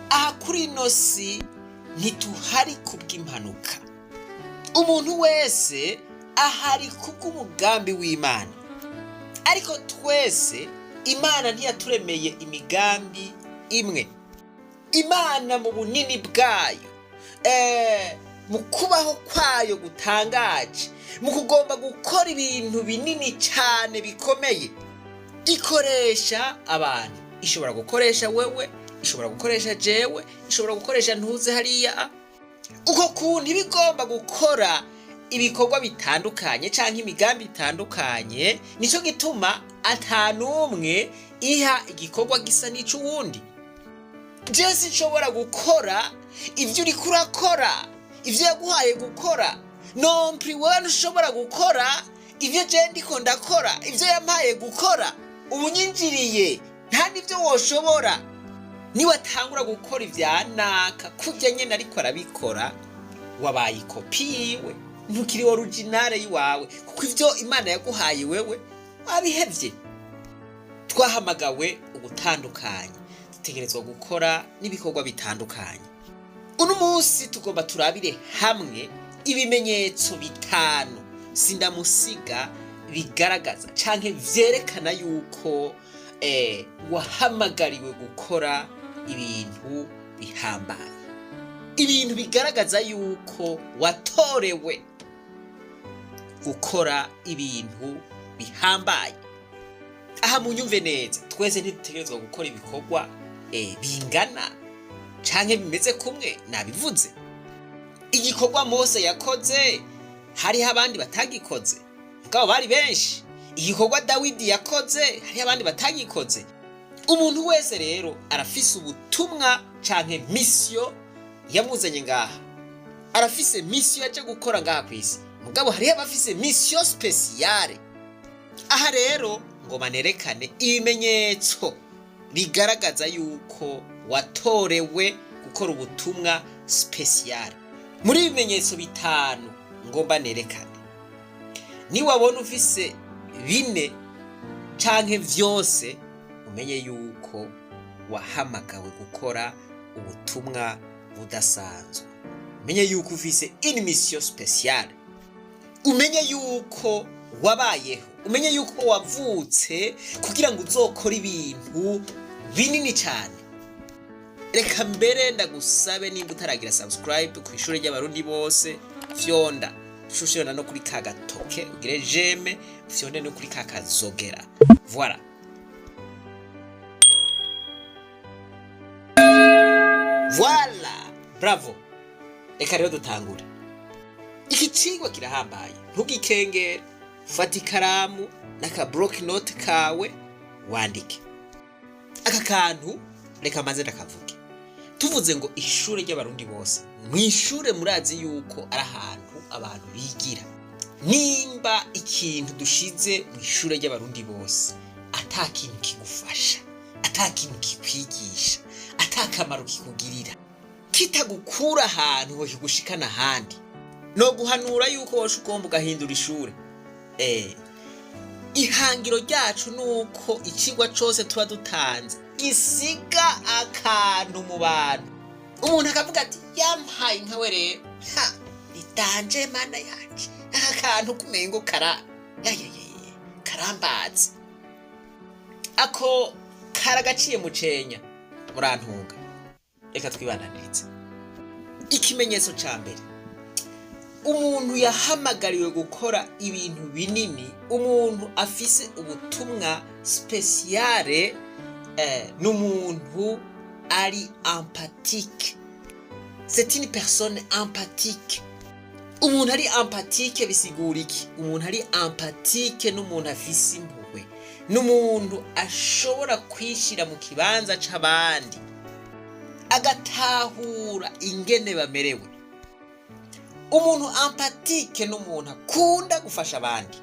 Aha kuri ino si ntituhari kubw'impanuka. Umuntu wese ahari kubw'umugambi w'Imana, ariko twese Imana ntiyaturemeye imigambi imwe. Imana mu bunini bwayo, mu kubaho kwayo gutangaje, mu kugomba gukora ibintu binini cyane bikomeye, ikoresha abantu. Ishobora gukoresha wewe, ishobora gukoresha jewe, ishobora gukoresha ntuze hariya. Uko kuntu iba igomba gukora ibikorwa bitandukanye canke imigambi itandukanye, nico gituma atanumwe iha igikorwa gisa n'ic'uwundi. Jewe sinshobora gukora ivyo uriko urakora, ivyo yaguhaye gukora. Non plus wewe ntushobora gukora ivyo je ndiko ndakora, ivyo yampaye gukora. Ubu nyinjiriye, nta n'ivyo woshobora. Niwatangura gukora ivya naka kurya nyene ariko arabikora, wabaye ikopi yiwe, ntukiri original yiwawe, kuko ivyo Imana yaguhaye wewe wabihevye. Twahamagawe ugutandukanye, dutegerezwa gukora n'ibikorwa bitandukanye. Uno munsi tugomba turabire hamwe ibimenyetso bitanu sindamusiga bigaragaza canke vyerekana yuko wahamagariwe gukora ibintu bihambaye, ibintu bigaragaza yuko watorewe gukora ibintu bihambaye. Aha munyumve neza, twese ntidutegerezwa gukora ibikorwa bingana canke bimeze kumwe. Nabivuze, igikorwa Mose yakoze hariho abandi batagikoze, mugabo bari benshi. Igikorwa Dawidi yakoze hariho abandi batagikoze. Umuntu wese rero arafise ubutumwa canke mission yamuzanye ngaha, arafise mission yaje gukora ngaha kw'isi, mugabo hariho abafise mission spéciale. Aha rero ngo banerekane ibimenyetso bigaragaza yuko watorewe gukora ubutumwa spéciale. Muri ibimenyetso bitanu ngomba nerekane, niwabona ufise bine canke vyose, umenye yuko wahamagawe gukora ubutumwa budasanzwe, umenye yuko ufise une mission spéciale, umenye yuko wabayeho, umenye yuko wavutse kugira ngo uzokore ibintu binini cyane. Reka mbere ndagusabe, nimba utaragira subscribe ku Ishuri ry'Abarundi Bose, fyonda shushona no kuri ka gatoke, ugire j'aime, fyonde no kuri ka kazogera. Voilà, voilà, bravo. Reka rero dutangure. Iki cigwa kirahambaye, ntugikengere. Fata ikaramu n'aka bloc-notes kawe wandike aka kantu. Reka maze ndakavuge. Tuvuze ngo Ishure ry'Abarundi Bose, mu ishure murazi yuko ari ahantu abantu bigira. Nimba ikintu dushize mu Ishure ry'Abarundi Bose ata kintu kigufasha, ata kintu kikwigisha, ata kamaro kikugirira, kitagukura ahantu ho kigushikana ahandi, no guhanura yuko woca ugomba ugahindura ishure. Ihangiro ryacu nuko ikigwa cose tuba dutanze gisiga akantu mu bantu, umuntu akavuga ati: "Yampaye nkawe rero, ha nitanje Mana yanje, aka kantu kumengo kara yayayaya karambaze." Ako karagaciye mu cenya, murantunga. Reka twibandanirize. Ikimenyetso ca mbere, umuntu yahamagariwe gukora ibintu binini, umuntu afise ubutumwa spéciale, ni umuntu ari empathique. C'est une personne empathique. Umuntu ari empathique bisigura iki? Umuntu ari empathique n'umuntu afise impuhwe, n'umuntu ashobora kwishira mu kibanza c'abandi, agatahura ingene bamerewe. Umuntu empathique n'umuntu akunda gufasha abandi,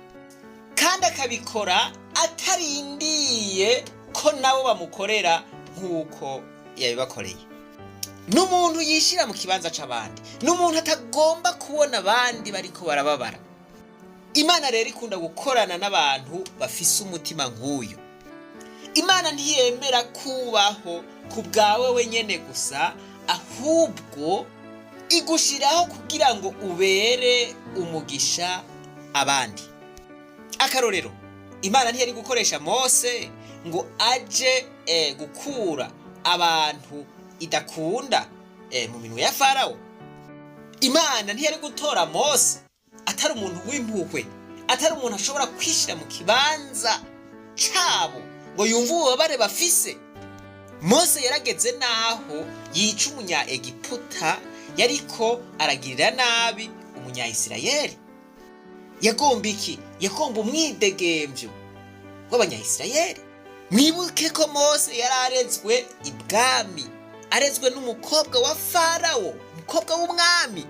kandi akabikora atarindiye ko nabo bamukorera nk'uko yabibakoreye. N'umuntu yishira mu kibanza c'abandi, n'umuntu atagomba kubona abandi bariko barababara. Imana rero ikunda gukorana n'abantu bafise umutima nk'uyu. Imana ntiyemera kubaho ku bwawe wenyene gusa, ahubwo igushiraho kugira ngo ubere umugisha abandi. Akarorero, Imana ntiyari gukoresha Mose ngo aje gukura abantu idakunda mu minwe ya Farawo. Imana ntiyari gutora Mose atari umuntu w'impuhwe, atari umuntu ashobora kwishyira mu kibanza cabo ngo yumve ububabare bafise. Mose yarageze n'aho yica umunya Egiputa yariko aragirira nabi umunya-Isirayeli. Yagomba iki? Yagomba umwidegemvyo w'abanya-Isirayeli. Mwibuke ko Mose yari arezwe ibwami, arezwe n'umukobwa wa Farawo, umukobwa w'umwami.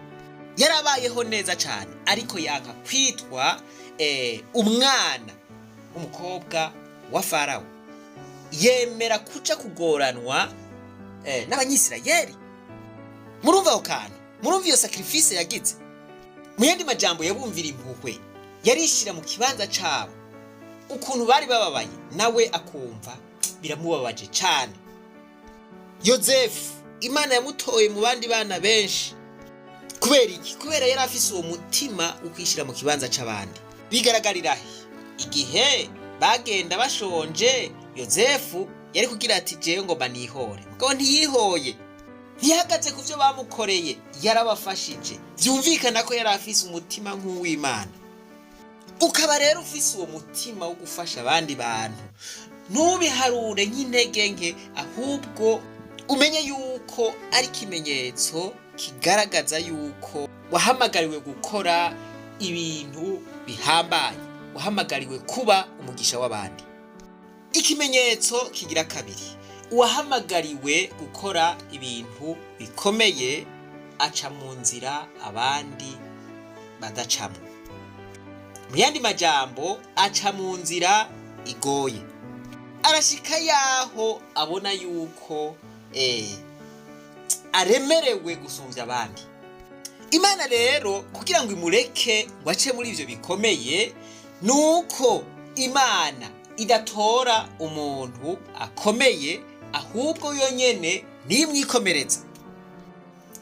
Yarabayeho neza cyane, ariko yanka kwitwa umwana w'umukobwa wa Farawo, yemera kuca kugoranwa n'abanyisirayeli. Murumva aho kantu? Murumva iyo sacrifice yagize? Mu yandi majambo, yabumvira impuhwe, yarishira mu kibanza cabo, ukuntu bari bababaye, nawe akumva biramubabaje cyane. Yozefu, Imana yamutoye mu bandi bana benshi. Kubera iki? Kubera yari afise uwo mutima wo kwishyira mu kibanza c'abandi. Bigaragarira he? Igihe bagenda bashonje, Yozefu yari kugira ati: "Jewe ngomba nihore." Mugabo ntiyihoye, ntihagaze ku byo bamukoreye, yarabafashije. Byumvikana ko yari afise umutima nk'uw'Imana. Ukaba rero ufise uwo mutima wo gufasha abandi bantu, ntubiharure nk'intege nke, ahubwo umenye yuko ari ikimenyetso kigaragaza yuko wahamagariwe gukora ibintu bihambaye, wahamagariwe kuba umugisha w'abandi. Ikimenyetso kigira kabiri: uwahamagariwe gukora ibintu bikomeye aca mu nzira abandi badacamo. Mu yandi majambo, aca mu nzira igoye. Arashika yaho abona yuko aremerewe gusumvya abandi. Imana rero, kugira ngo imureke ngo ace muri ivyo bikomeye, nuko Imana idatora umuntu akomeye, ahubwo yonyene nimwikomereza.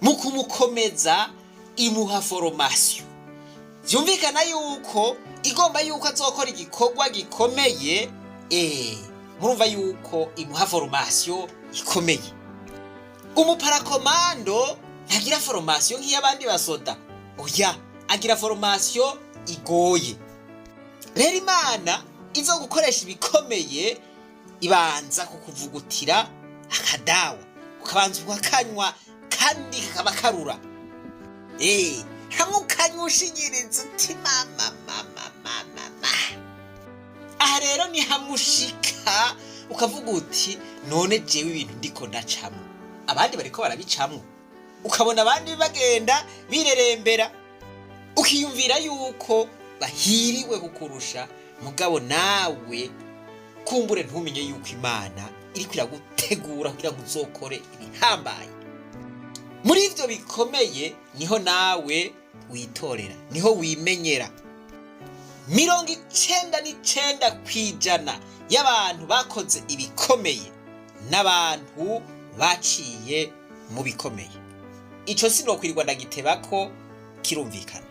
Mu kumukomeza, imuha formation. Vyumvikana yuko igomba yuko azokora igikorwa gikomeye. Murumva yuko imuha formation ikomeye. Umuparakomando ntagira formation nk'iy'abandi basoda, oya, agira formation igoye. Rero Imana izo gukoresha ibikomeye ibanza kukuvugutira akadawa, ukabanza ukakanywa, kandi kakaba karura, hamwe ukanywa ushinyiriza uti: "Mama, mama, mama, mama." Aha rero ni hamwe ushika ukavuga uti: "None jewe ibintu ndiko ndacamwo, abandi bariko barabicamwo?" Ukabona abandi bagenda birerembera, ukiyumvira yuko bahiriwe kukurusha. Mugabo nawe kumbure ntumenye yuko Imana iriko iragutegura kugira ngo uzokore ibihambaye. Muri ivyo bikomeye niho nawe witorera, niho wimenyera. 99% y'abantu bakoze ibikomeye n'abantu baciye mu bikomeye. Ico sinokwirirwa ndagiteba ko kirumvikana.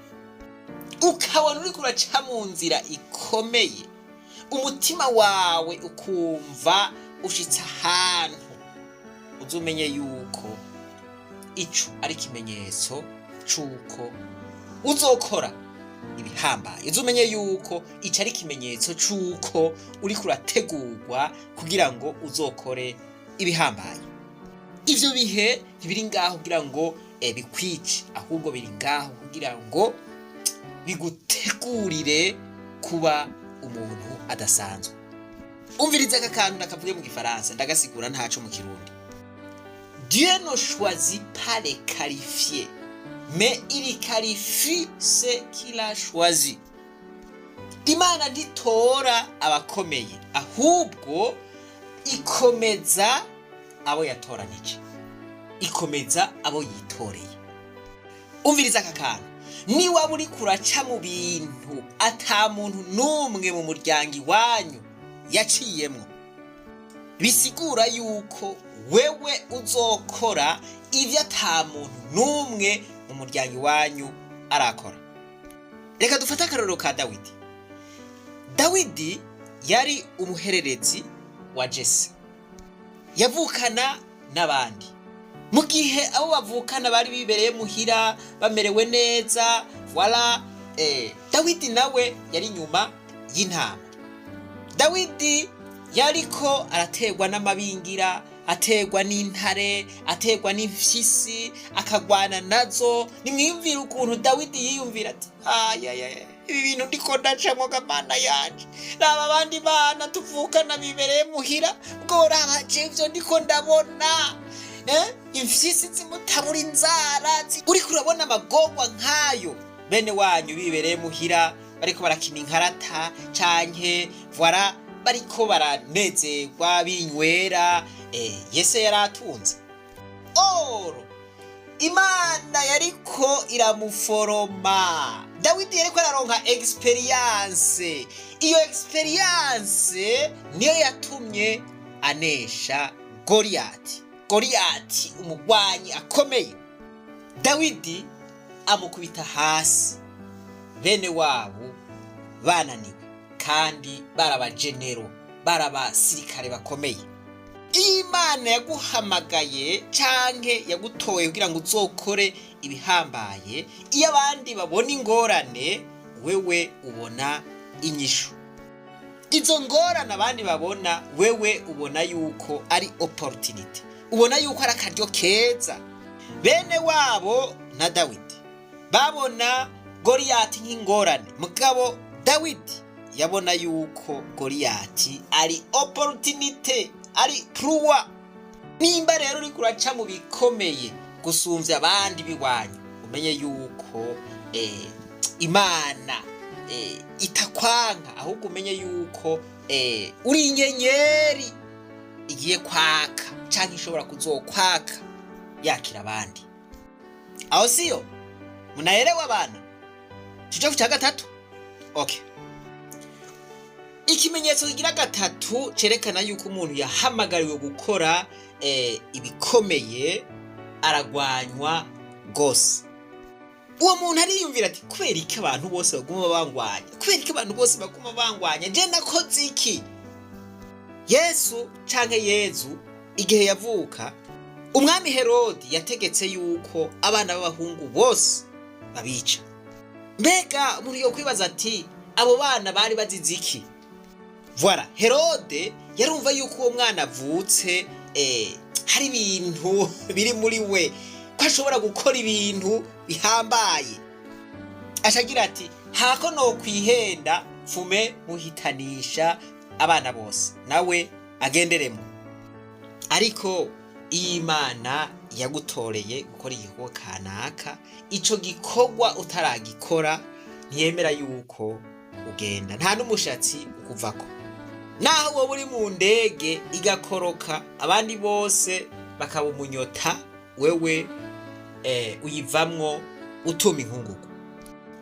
Ukabona uriko uraca mu nzira ikomeye, umutima wawe ukumva ushitse ahantu, uzumenye yuko ico ari ikimenyetso c'uko uzokora ibihambaye. Uzumenye yuko ico ari ikimenyetso c'uko uriko urategurwa kugira ngo uzokore ibihambaye. Ivyo bihe ntibiri ngaho kugira ngo bikwice, ahubwo biri ngaho kugira ngo bigutegurire kuba umuntu adasanzwe. Umviriza aka kantu, ndakavuge mu Gifaransa, ndagasigura ntaco mu Kirundi. Dieu ne choisit pas les qualifiés, mais il qualifie ceux qu'il a choisi. Imana ntitora abakomeye, ahubwo ikomeza abo yatoranije, ikomeza abo yitoreye. Umviriza aka kantu: niwaba uriko uraca mu bintu ata muntu n'umwe mu muryango iwanyu yaciyemwo. Bisigura yuko wewe uzokora ibyo ata muntu n'umwe mu muryango iwanyu arakora. Reka dufate akarorero ka Dawidi. Dawidi yari umuhererezi wa Jese, yavukana n'abandi. Mu gihe abo bavukana bari bibereye muhira bamerewe neza, wala Dawidi nawe yari inyuma y'intama. Dawidi yariko araterwa n'amabingira, aterwa n'intare, aterwa n'imfyisi, akagwana nazo. Nimwiyumvire ukuntu Dawidi yiyumvira ati: "Ayaya, ibi bintu ndiko ndacamwo ga Mana yanje! Raba abandi bana tuvukana bibereye muhira, bwo raba jewe ivyo ndiko ndabona, imfyisi zimutabura inzara." Uriko urabona amagorwa nk'ayo, bene wanyu bibereye muhira bariko barakina inkarata canke voilà, bariko baranezerwa binywera. Yese yaratunze oro, Imana yariko iramuforoma. Dawidi yariko araronka expérience. Iyo expérience niyo yatumye anesha Goliyati. Goliyati, umugwanyi akomeye, Dawidi amukubita hasi bene wabo bananiwe, kandi barabajenero, barabasirikare bakomeye. Iyo Imana yaguhamagaye canke yagutoye kugira ngo uzokore ibihambaye, iyo abandi babona ingorane, wewe ubona inyishu. Izo ngorane abandi babona, wewe ubona yuko ari opportunity, ubona yuko ari akaryo keza. Bene wabo na Dawidi babona Goliyati nk'ingorane, mugabo Dawidi yabona yuko Goliyati ari opportunité, ari proie. Nimba rero uriko uraca mu bikomeye gusumvya abandi biwanyu, umenye yuko Imana itakwanka, ahubwo umenye yuko uri inyenyeri igiye kwaka canke ishobora kuzokwaka yakira abandi. Aho siyo munaelewa bana? Tuje ku cya gatatu. Okay, ikimenyetso kigira gatatu cerekana yuko umuntu yahamagariwe gukora ibikomeye: aragwanywa gose. Uwo muntu ariyumvira ati: "Kubera iki abantu bose baguma bangwanya? Kubera iki abantu bose baguma bangwanya? Je nakoze iki?" Yesu canke Yezu, igihe yavuka, umwami Herodi yategetse yuko abana b'abahungu bose babica. Mbega umuntu yokwibaza ati: "Abo bana bari bazize iki?" Voilà, Herode yarumva yuko uwo mwana avutse hari ibintu biri muri we, ko ashobora gukora ibintu bihambaye. Ashagira ati: "Hako no kwihenda, fume muhitanisha abana bose, nawe agenderemo." Ariko iyo Imana yagutoreye gukora igikorwa kanaka, ico gikorwa utaragikora ntiyemera yuko ugenda, nta n'umushatsi ukuvako. Naho wowe uri mu ndege igakoroka, abandi bose bakaba umunyota, wewe uyivamwo utuma inkungugu.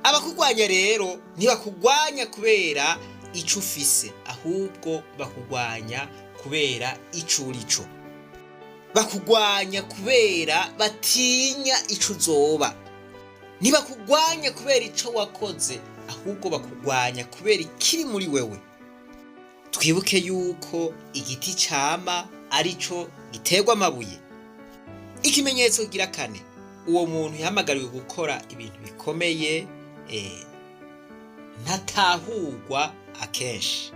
Abakugwanya rero ntibakugwanya kubera ico ufise, ahubwo bakugwanya kubera ico urico. Bakugwanya kubera batinya ico uzoba. Ntibakugwanya kubera ico wakoze, ahubwo bakugwanya kubera ikiri muri wewe. Twibuke yuko igiti cama arico giterwa amabuye. Ikimenyetso gira kane: uwo muntu yahamagariwe gukora ibintu bikomeye ntatahurwa akenshi.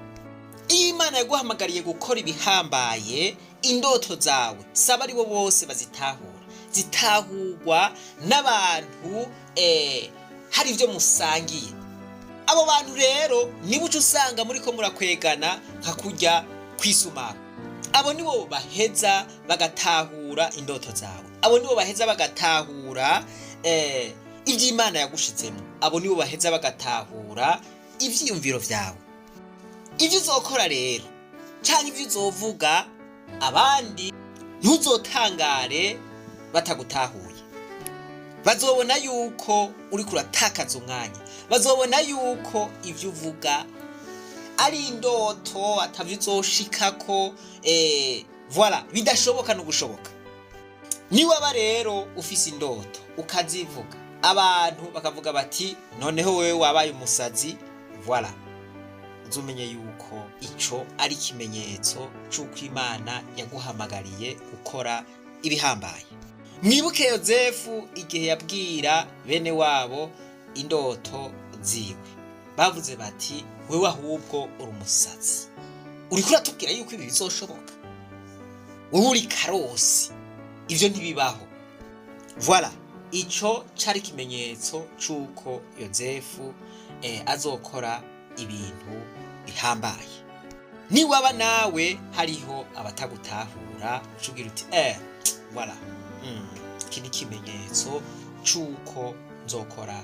Iyo Imana yaguhamagariye gukora ibihambaye, indoto zawe saba ari bo bose bazitahura. Zitahurwa n'abantu hari ibyo musangiye. Abo bantu rero niba uca usanga muri ko murakwegana nka kurya kwisumaka, abo nibo baheza bagatahura indoto zawe, abo nibo baheza bagatahura ibyo Imana yagushizemo, abo nibo baheza bagatahura ivyiyumviro vyawe. Ibyo uzokora rero cyangwa ibyo uzovuga, abandi ntuzotangare batagutahuye. Bazobona yuko uriko uratakaza umwanya, bazobona yuko ibyo uvuga ari indoto atavyo uzoshikako, voilà, bidashoboka no gushoboka. Niwaba rero ufise indoto ukazivuga, abantu bakavuga bati: "Noneho wewe wabaye umusazi", voilà, uzumenye yuko ico ari ikimenyetso c'uko Imana yaguhamagariye gukora ibihambaye. Mwibuke Yozefu, igihe yabwira bene wabo indoto ziwe, bavuze bati: "Wewe ahubwo uri umusazi, uriko uratubwira yuko ibi bizoshoboka? Wewe uri karosi, ivyo ntibibaho." Voilà, ico cari ikimenyetso c'uko Yozefu azokora ibintu bihambaye. Niwaba nawe hariho abatagutahura, ucugira uti: "Voilà, iki ni ikimenyetso c'uko nzokora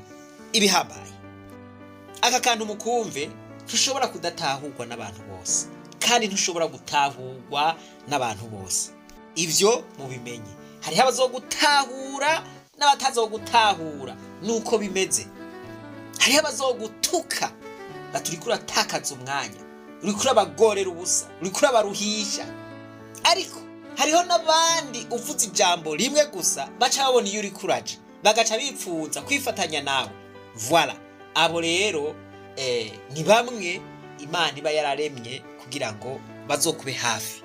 ibihambaye." Aka kantu mukumve: ntushobora kudatahurwa n'abantu bose, kandi ntushobora gutahurwa n'abantu bose. Ivyo mubimenye, hariho abazogutahura n'abatazogutahura, nuko bimeze. Hariho abazogutuka bati: "Uriko uratakaza umwanya, uriko urabagorera ubusa, uriko urabaruhisha." Ariko hariho n'abandi uvuze ijambo rimwe gusa baca babona iyo uriko uraja, bagaca bipfuza kwifatanya nawe. Voilà, abo rero ni bamwe Imana iba yararemye kugira ngo bazokube hafi.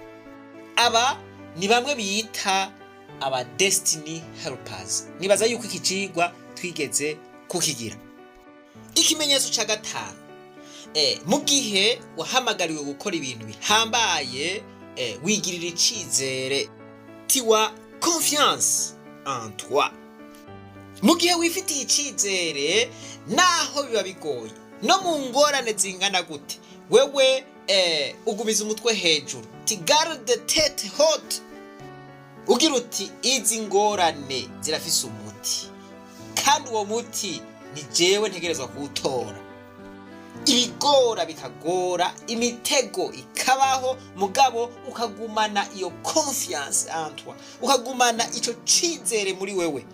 Aba ni bamwe bita aba destiny helpers. Nibaza yuko iki cigwa twigeze kukigira. Ikimenyetso ca gatanu, mu gihe wahamagariwe gukora ibintu bihambaye, wigirira icizere, tu as confiance en toi. Mu gihe wifitiye icizere, naho biba bigoye, no mu ngorane zingana gute, wewe ugumiza umutwe hejuru, tu gardes tête haute, ugira uti: "Izi ngorane zirafise umuti, kandi uwo muti ni jewe ntegerezwa kuwutora." Ibigora bikagora, imitego ikabaho, mugabo ukagumana iyo confiance en toi, ukagumana ico cizere muri wewe.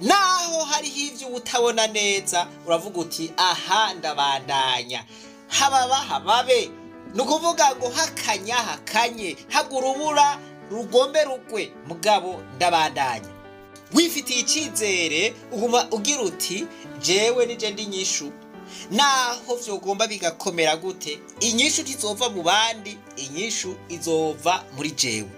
Naho hariho ivyo utabona neza, uravuga uti: "Aha ndabandanya, hababa hababe." Ni ukuvuga ngo hakanya hakanye, hagurubura rugombe rugwe, mugabo ndabandanya. Wifitiye icizere, uguma ugira uti: "Jewe nije ndi nyishu, naho vyogomba bigakomera gute, inyishu ntizova mu bandi, inyishu izova muri jewe."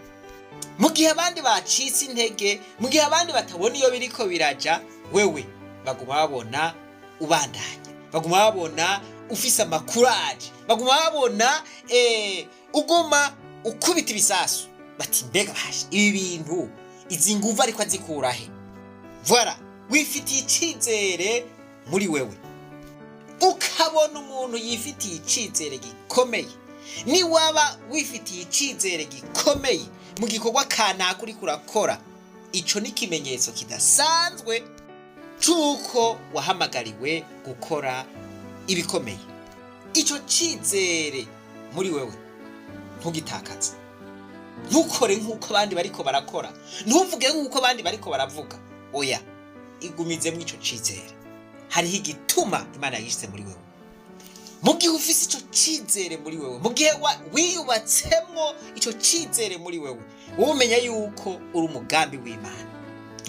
Mu gihe abandi bacitse intege, mu gihe abandi batabona iyo biriko biraja, wewe baguma babona ubandanya, baguma babona ufise amakuraje, baguma babona uguma ukubita ibisasu, bati: "Mbega bashe, ibi bintu, izi nguvu ariko azikurahe?" Voilà, wifitiye icizere muri wewe. Ukabona umuntu yifitiye icizere gikomeye. Niwaba wifitiye icizere gikomeye mu gikorwa kanaka uriko urakora, ico ni ikimenyetso kidasanzwe c'uko wahamagariwe gukora ibikomeye. Ico cizere muri wewe ntugitakaze. Ntukore nk'uko abandi bariko barakora, ntuvuge nk'uko abandi bariko baravuga. Oya, igumizemo ico cizere, hariho igituma Imana yishyize muri wewe. Mu gihe ufise ico cizere muri wewe, mu gihe wiyubatsemwo ico cizere muri wewe, wowe umenya yuko uri umugambi w'Imana,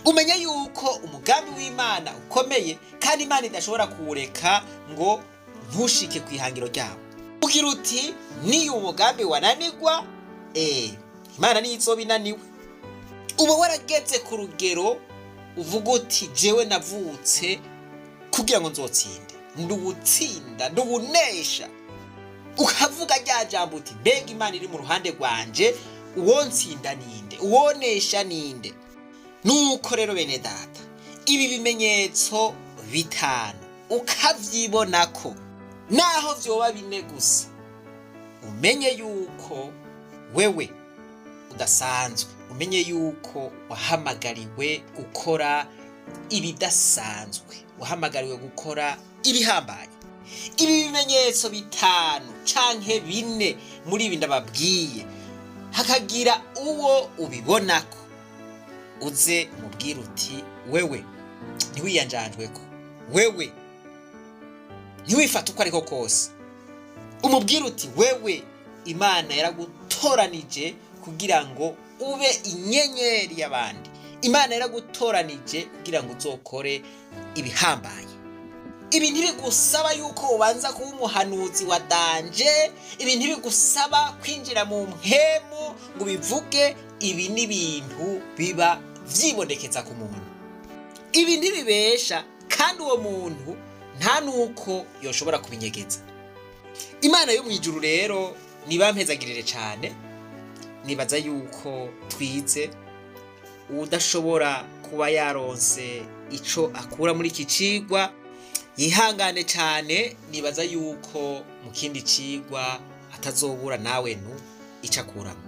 umenya yuko umugambi w'Imana ukomeye, kandi Imana idashobora kuwureka ngo ntushike ku ihangiro ryawo. Ugira uti: "Niyo umugambi wananigwa, Imana niyo izoba inaniwe." Uba warageze ku rugero uvuga uti: "Jewe navutse kugira ngo nzotsinde, nduwutsinda, nduwunesha." Ukavuga rya jambo uti: "Mbega Imana iri mu ruhande rwanje, uwontsinda ninde? Uwonesha ninde?" Nuko rero bene data, ibi bimenyetso bitanu ukavyibonako, naho vyoba bine gusa, umenye yuko wewe udasanzwe, umenye yuko wahamagariwe gukora ibidasanzwe, wahamagariwe gukora ibihambaye. Ibi bimenyetso bitanu canke bine muri ibi ndababwiye, hakagira uwo ubibonako, uze mubwire uti: "Wewe ntiwiyanjanjweko, wewe ntiwifate uko ariko kose." Umubwire uti: "Wewe Imana yaragutoranije kugira ngo ube inyenyeri y'abandi. Imana yaragutoranije kugira ngo uzokore ibihambaye." Ibi ntibigusaba yuko ubanza kuba umuhanuzi wa danger. Ibi ntibigusaba kwinjira mu mpemu ngo ubivuge. Ibi ni ibintu biba vyibonekeza ku muntu. Ibi ntibibesha, kandi uwo muntu nta nuko yoshobora kubinyegeza. Imana yo mu ijuru rero nibampezagirire cyane. Nibaza yuko twize. Udashobora kuba yaronse ico akura muri iki cigwa yihangane cyane. Nibaza yuko mu kindi cigwa atazobura nawe nu ico akuramo.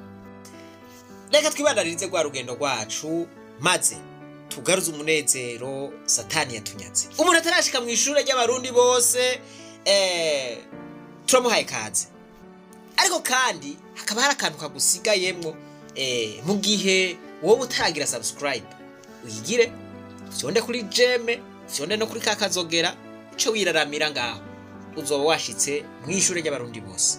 Reka twibandanirize rwa rugendo rwacu, maze tugaruze umunezero Satani yatunyaze. Umuntu atarashika mu ishure ry'Abarundi bose, turamuhaye kaze. Ariko kandi hakaba hari akantu kagusigayemwo. Mu gihe wowe utaragira subscribe, uyigire, ufyonde kuri j'aime, ufyonde no kuri ka kazogera, uce wiraramira ngaho, uzoba washitse mu ishure ry'Abarundi bose.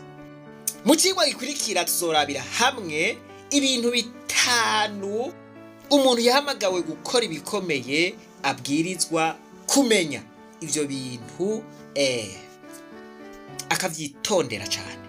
Mu cigwa gikurikira tuzorabira hamwe ibintu bitanu umuntu yahamagawe gukora ibikomeye abwirizwa kumenya. Ivyo bintu akavyitondera cane.